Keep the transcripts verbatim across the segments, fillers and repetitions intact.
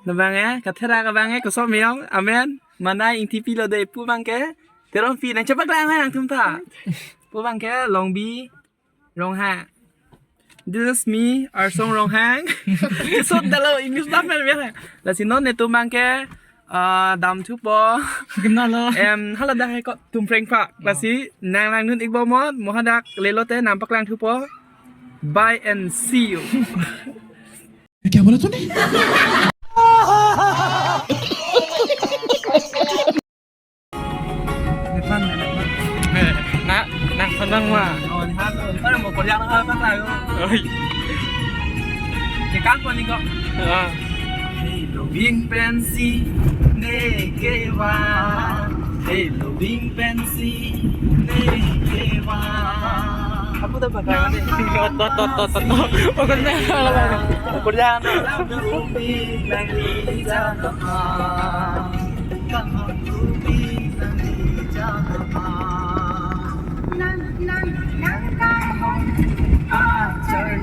Nabang eh, katherak abang eh, kosom meyong, amen. Manai Ingtipi lo dei, pu abang ke Teronpi, nangchepaklang nangtum ta. Pu abang ke Longbi Ronghang. This is me, Arsong Ronghang. Kesot dalo English dam ya. Lasi non netum abang ke, ah, damthupo. Kenal lo. Em, haladak hai ko Tumpreng Park. Lasi nang langdun-ik bomnon, mo hadak lelo te nangpaklangthupo. Bye and see you. ये क्या बोला तूने? Nepan, nepan. Na, nang senang ma. Oh, nepan. Para mo Korea na apa tayo? Oi. Ke kan ko ni ko? Ah. Hei loving pensi ne ke ba. Hei loving pensi ne ke ba. Apa tu bakal ni? Tot, tot, tot, tot, tot. Oh, kena. Korea na.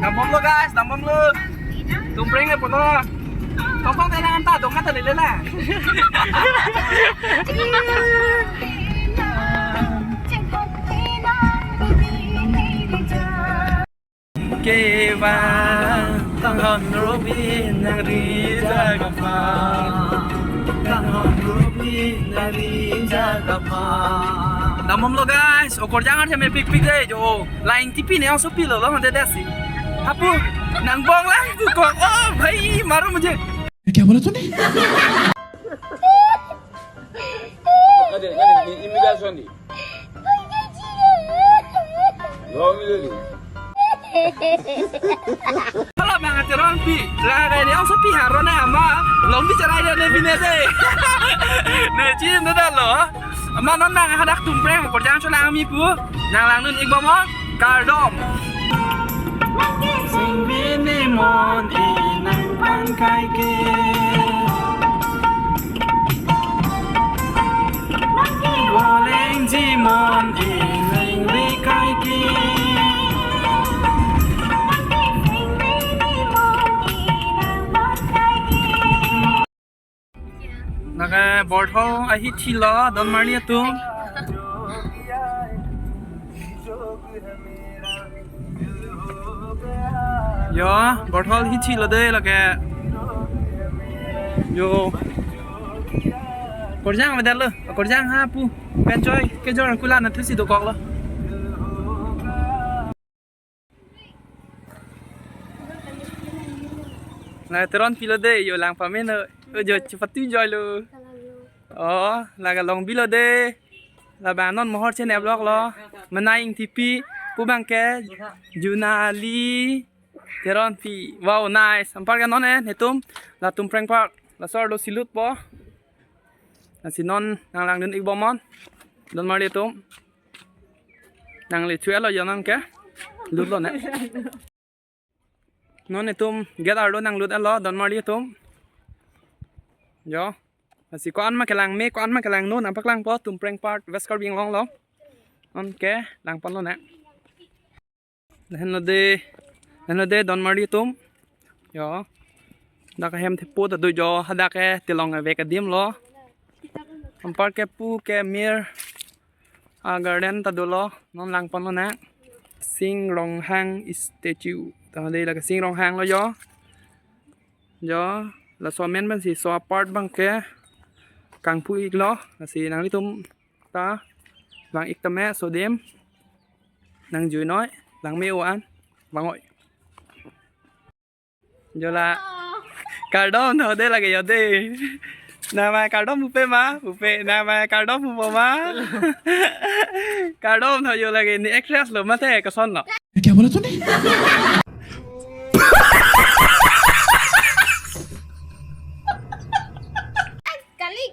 Dambomlo guys, dambomlo. Tumpreng eh pulo. Tongtong tenang anta, dong kata lele lah. Ke ba, tanghon rubi nang rija kapa. Tanghon rubi nang rija kapa. Dambomlo guys, okorjang arja mepikpik dei jo. La Ingtipi ne oso pilo lo mande desi. Hapu, nang bong lang tu kok. Oh, bhai, maro mujhe. ये क्या बोला तूने? Ade, ade, ni imitation di. Lo mi lo di. Hala abang Teronpi, la kaini oso pi haro na ama, Longbi cherai dia ne bine de. Ne chin da lo. Ama non nang hadak Tumpreng, okorjang cholang mi pu, nang langdun-ik bomnon, kardom. Sing bini mon inang pan kai ke. Boleng ji mon inang ri kai ke. Lake Borthol ahithi lo, donmarli atum. Yo, Borthol hithi lo dei lake. Yo. Okorjang avedet lo, okorjang hapu. Pen choi, kejor kulan athusi dokok lo. La Teronpi lo dei, yo lang pame no. Yo jo chepatu joi lo. Oh, lake Longbi lo dei. Labang non mohor chen vlog lo. Manai Ingtipi, pu abang ke Junali Teronpi. Wow, nice. Anpar ke non eh, netum la Tumpreng Park. Laso arlo si lutpo. Lasi non nang langdun-ik bomnon. Donmarli atum. Nang le chuelo yo nang ke. Lutlo ne. Non netum gate arlo nang lut-et lo, donmarli atum. Yo. Lasi ko-an ma kelang me, ko-an ma kelang no, nangpaklangpo, Tumpreng Park, West Karbi Anglong lo. Non ke, langponlo ne. Lahenlo dei, lahenlo dei, donmarli atum. Yo. Dak ahem thepo ta do jo, hadak ke Tilong avek adim lo. Anpar ke pu ke mir a garden ta dolo, non langponlo ne. Sing Ronghang statue. Ta dei lake Sing Ronghang lo yo. Jo, laso amen pensi so apart abang ke kangpu-ik lo. Lasi nanglitum ta vang-ik tame so adim. Nang jui noi, lang me o an, vang oi. Jo la. Kardom tho dei lake yo dei. Nang mai kardom pupe ma, pupe, nang mai kardom pupo ma. Kardom tho yo lake ni actress lo mate koson lo. ये क्या बोला तूने?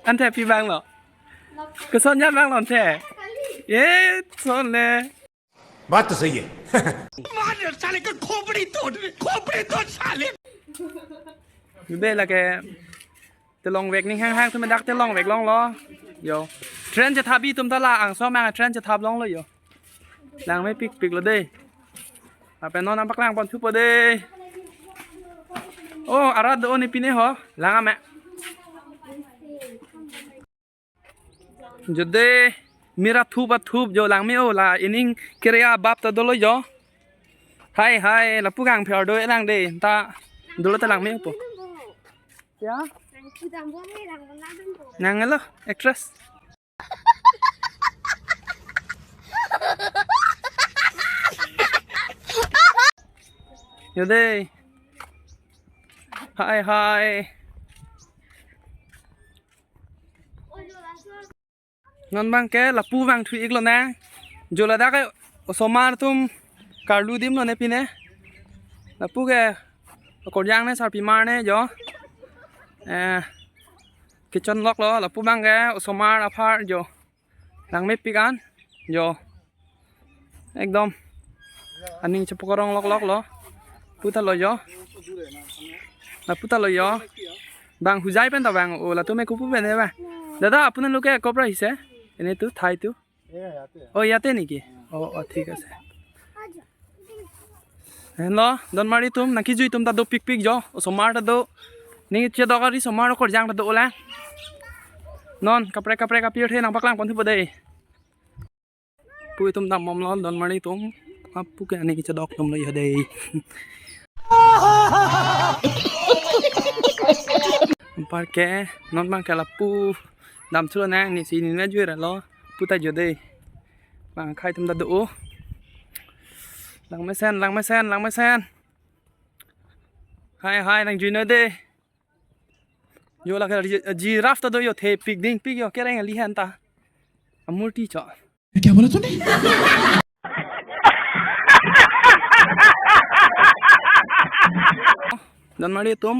Ante pi abang lo. Koson jat abang lo ante. Ye, son le. बात तो सही है। मार साले का खोपड़ी तोड़, खोपड़ी तोड़ साले। Dei lake Tilong vek ning hang hang atum dak Tilong vek longlo. Yo. Train chethabi atum ta la angso mang train chethap longlo yo. Lang mepikpik lo dei. Lapen non nangpaklangpon thupo dei. Oh, arat do-o ne pine ho. Lang ame. Jo dei, mir athup athup jo, langme-o la, ining kere abap ta dolo jo. Hai hai, lapu kangpher do elang dei, ta dolo ta langme-opo. Ya? Nang lo, actress. Jo dei. Hai hai. Non abang ke lapu vangthu-ik lonang. Jo ladak ke osomar atum karlu adim lone pine. Lapu ke okorjang ne sarpimar ne jo. Eh, kechonlok lo, lapu abang ke osomar apar jo. Langmepik an jo. Ekdom aning chepakorong loklok lo. Puta lo jo. Lapu ta lo jo. Bang Hojai pen ta bang. O, latum ke kopu pen he bang? Dada, আপোনালোকে ক'ৰ পৰা আহিছে? এনেইতো ঠাইতো? এয়া ইয়াতে। অ, ইয়াতে নেকি? অ, অ, ঠিক আছে। Henlo, Donmari atum, nangkejui atum ta dopikpik jo. Osomar ta do. Ning chedok ari osomar okorjang ta do olang. Non kaprek kaprek apirthe nangpaklang ponthupo dei. Pu atum dambomlo, Donmari atum. Apu ke aning chedok atum lo jo dei. Anpar ke, non abang ke lapu damthu lonang, ne si ne jui ra lo. Puta jo dei. Bang akhei atum ta do-o. Langmesen, langmesen, langmesen. Hai hai, nangjuinon dei. Jo lake ji-, giraffe ta do jo, thepik dingpik jo, kereng alihan ta. Amurti cho. ये क्या बोला तूने? Donmari atum,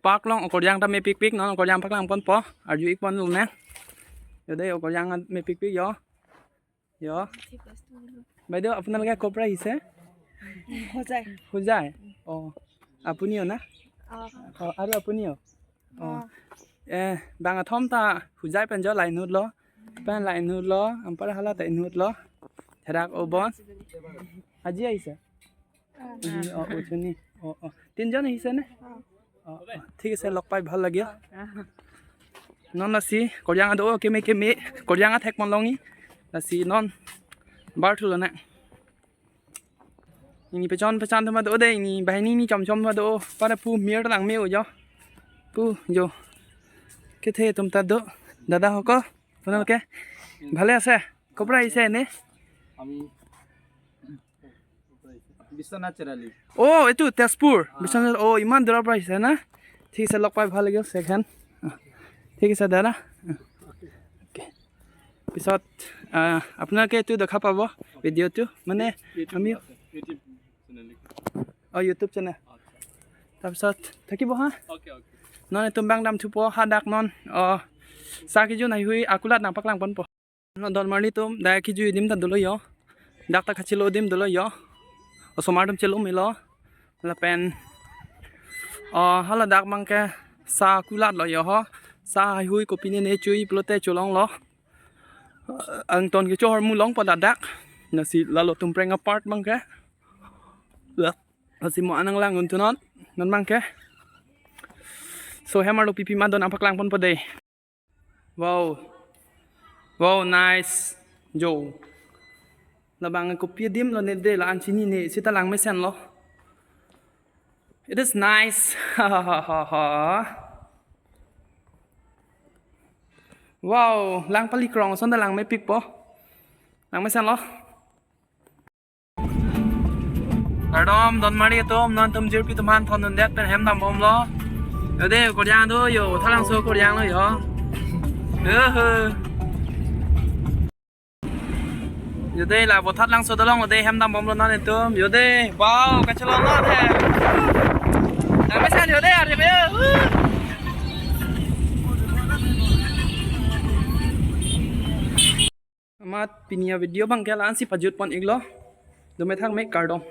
park along okorjang ta mepikpik, non okorjang paklang ponpo, arju-ik pon lonang. Jo dei okorjang mepikpik jo. Jo. বাইদেউ, আপোনালোকে ক'ৰ পৰা আহিছে? হোজাই। হোজাই? অ। আপুনিও না? অ। অ, আৰু আপুনিও? অ। অ। এ, bang athom ta Hojai pen jo la inut lo. Pen la inut lo, anpar hala ta inut lo. Therak obon. আজি আহিছে? অ। আজি, অ, উঠনি। অ, অ। তিনিজন আহিছে নে? অ। অ, অ। ঠিক আছে, লগ পাই ভাল লাগিল। অ। Non lasi, okorjang do-o, keme keme, okorjang athek pon longji. Lasi non, barthu lonang. Ini pechon pechon atum ta do dei, ini banghini chomchom ta do, para pu mir ta langme-o jo. Pu jo. Kethe atum ta do, dada hoko, আপোনালোকে ভালে আছে? ক'ৰ পৰা আহিছে এনে? আমি বিশ্বনাথ চাৰিআলি। অ, এইটো তেজপুৰ। অ। বিশ্বনাথ, অ, ইমান দূৰৰ পৰা আহিছে না? ঠিক আছে, লগ পাই ভাল লাগিল, চেক হেণ্ড। অ, ঠিক আছে দাদা। অ। অ'কে। পিছত, আহ, আপোনালোকে এইটো দেখা পাব, ভিডিঅ'টো। মানে, YouTube আমি আছে, YouTube চেনেল। অ, YouTube চেনেল। আচ্ছা। তাৰপিছত থাকিব হা? Okay, okay. Non etum bang damthupo, hadak non, অ, sa kejun haihui akulat nangpaklang ponpo. Non Donmari atum, dak kejui adim ta dolo jo. Dak ta kachelo adim dolo jo. Osomar atum chelo melo. Lapen, o, hala dak abang ke sa kulat lo jo ho. Sa haihui kopine ne chui pulote cholong lo. Angton kechohor mu longpo ladak. Lasi lalo Tumpreng apart abang ke. La, lasi mo anang lang untu non. Non abang ke. So hem arlo pipi ma do nangpaklang ponpo dei. Wow. Wow, nice. Jo. Labang kopi adim lo ne dei, la-an chinine seta langmesen lo. It is nice. Wow, lang pali krong ason ta langmepikpo. Langmesen lo. Kardom, Donmari atum, non atum jirpi atum aphan thondundet pen hem dambomlo. Jo dei, Korjang do jo, Bothatlangso Korjang lo jo. Oho. Jo dei, la Bothatlangso dolong lo dei, hem dambomlo non atum. Jo dei, wow, kachelong non he. Langmesen jo dei, arje be. Amat pini avideo abang ke la-ansi pajut pon-iklo. Dome thakme, kardom.